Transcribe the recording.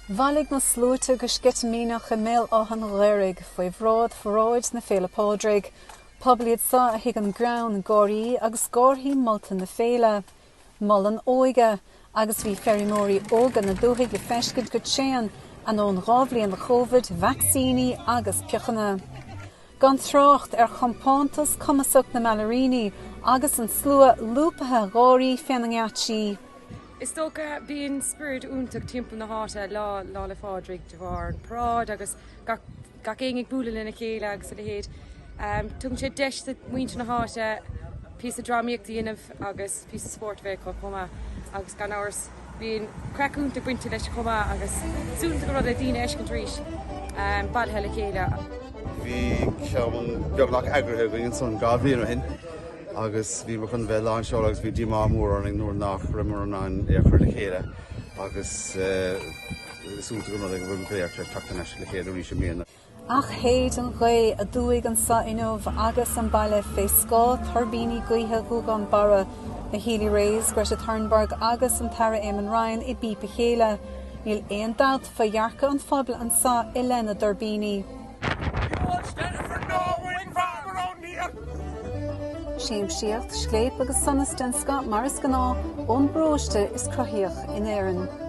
Bhailigh na sluaite go sceitimíneach i mBéal Átha an Ghaorthaidh faoi bhráid pharáid na Féile Pádraig. Pobal iad seo a thuigeann greann, gáirí agus gárthaí molta na féile. Mol an óige, agus bhí feirmeoirí óga na dúthaigh le feiscint go tréan ainneoin 2 bhliain de Chóvid, vacsaíní agus piochanna. Gan trácht ar chompántas cumasach na mBailiríní agus an slua lúbtha gáirí féna ngeáitsí. Is dócha, bíonn spiorad iontach timpeall na háite lá Lá 'le Phádraig de bharr an paráid agus gach gach éinne ag bualadh lena chéile agus a leithéid. Tugann sé deis do mhuintir na háite píosa drámaíocht a dhéanamh agus píosa spóirt a bheith acu chomh maith agus gan amhras bíonn craic iontach bainte leis chomh maith agus is iontach an rud é daoine a fheiscint arís bailithe le chéile. Bhí ceann beagnach eagraithe againn ansan 2 bhliain ó shin. agus bhíomar chun bheith lánseol agus bhí díomá mór orainn nuair nach rabhamar in ann é a chur le chéile agus is iontach an rud é go bhfuil muid go léir tar éis teacht thar n-ais le chéile arís i mbliana. Ach shéid an ghaoth aduaidh anso inniu agus an baile fé scáth tuirbíní gaoithe Ghuagán Barra, na Healy-Raes, Greta Thunberg agus an tAire Eamon Ryan i bpíp a chéile. Níl aon dabht fá dhearcadh an phobail anso i leith na dtuirbíní. Siamsaíocht, scléip agus sonas den scoth mar is gnáth ón bparóiste is cruthaíoch in Éirinn.